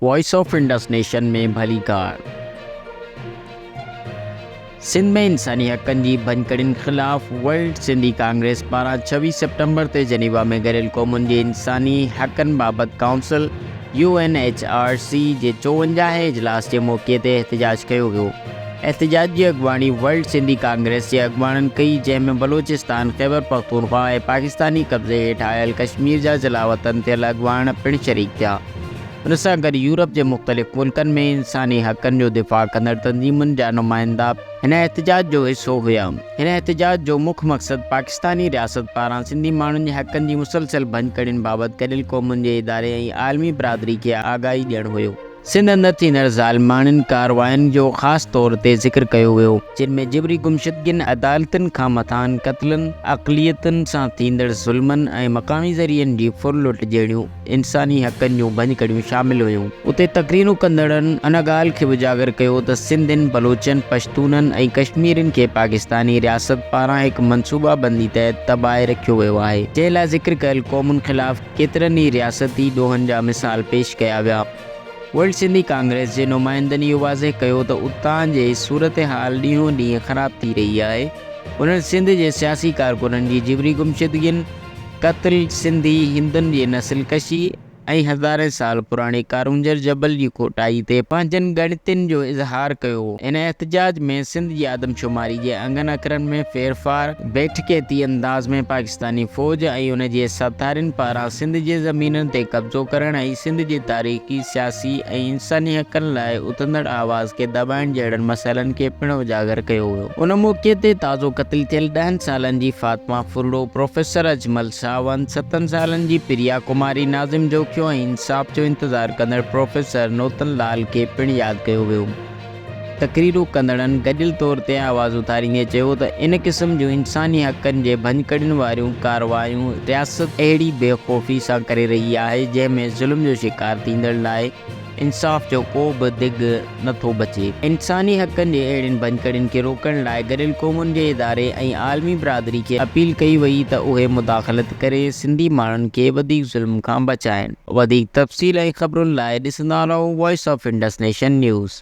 Voice of Indus nation ۾ ڀليڪار. سنڌ ۾ انساني حقن جي ڀڃڪڙين خلاف ورلڊ سنڌي ڪانگريس پاران 26 سيپٽمبر تي جنيوا ۾ گڏيل قومن جي انساني حقن بابت council, U N H R C, جي چوونجاهين اجلاس جي موقعي تي احتجاج ڪيو ويو. احتجاج جي اڳواڻي ورلڊ سنڌي ڪانگريس جي اڳواڻن ڪئي جنهن ۾ بلوچستان، خيبرپختونخوا ۽ پاڪستاني قبضي هيٺ آيل ڪشمير جا جلاوطن ٿيل اڳواڻ پڻ شريڪ ٿيا. ان سان گڏ يورپ جي مختلف ملڪن ۾ انساني حقن جو دفاع ڪندڙ تنظيمن جا نمائندا هن احتجاج جو حصو هيا. هن احتجاج جو مک مقصد پاڪستاني رياست پاران سنڌي ماڻهن جي حقن جي مسلسل ڀڃڪڙين بابت گڏيل قومن جي اداري ۽ عالمي برادري کي آگاهي ڏيڻ هيو. سنڌ اندر ٿيندڙ ظالماڻين ڪاررواين جو خاص طور تي ذڪر ڪيو ويو، جن ۾ جبري گمشدگين، عدالتن کان مٿانهن قتلن، اقليتن سان ٿيندڙ ظلمن ۽ مقامي ذريعن جي ڦرلٽ جهڙيون انساني حقن جون ڀڃڪڙيون شامل هيون. اتي تقريرون ڪندڙن ان ڳالهه کي اجاگر ڪيو ته سنڌين، بلوچن، پشتونن ۽ ڪشميرين کي پاڪستاني رياست پاران هڪ منصوبابندي تحت دٻائي رکيو ويو آهي، جنهن لاء ذڪر ڪيل قومن خلاف ڪيترن ئي رياستي ڏوهن جا مثال پيش ڪيا ويا. ورلڊ سنڌي ڪانگريس جي نمائندن اهو واضح ڪيو ته اتان جي صورتحال ڏينهون ڏينهن خراب ٿي رهي آهي. انهن سنڌ جي سياسي ڪارڪنن جي جبري گمشدگين، قتل، سنڌي هندن جي نسل ڪشي ۽ هزارين سال پراڻي ڪارونجهر جبل جي کوٽائي تي پنهنجن ڳڻتين جو اظهار ڪيو. ان احتجاج ۾ سنڌ جي آدمشماري جي انگن اکرن ۾ ڦيرڦار، بيٺڪيتي انداز ۾ پاڪستاني فوج ۽ ان جي ساٿارين پاران سنڌ جي زمينن تي قبضو ڪرڻ ۽ سنڌ جي تاريخي، سياسي ۽ انساني حقن لاء اٿندڙ آواز کي دٻائڻ جهڙن مسئلن کي پڻ اجاگر ڪيو ويو. ان موقعي تي تازو قتل ٿيل ڏهن سالن جي فاطمه ڦرڙو، پروفيسر اجمل ساوند، ستن سالن جي پريا ڪماري، ناظم جوکيو ۽ انصاف جو انتظار ڪندڙ پروفيسر نوتن لال کي پڻ ياد ڪيو ويو. تقريرون ڪندڙن گڏيل طور تي آواز اٿاريندي چيو ته ان قسم جون انساني حقن جي ڀڃڪڙين واريون ڪارروايون رياست اهڙي بي خوفي سان ڪري رهي آهي جنهن ۾ ظلم جو شڪار ٿيندڙ لاء انصاف جو ڪو به دڳ نه ٿو بچي. انساني حقن جي اهڙين ڀڃڪڙين کي روڪڻ لاء گڏيل قومن جي اداري ۽ عالمي برادري کي اپيل ڪئي وئي ته اهي مداخلت ڪري سنڌي ماڻهن کي وڌيڪ ظلم کان بچائين. وڌيڪ تفصيل ۽ خبرن لاء ڏسندا رهو voice of Indus nation news.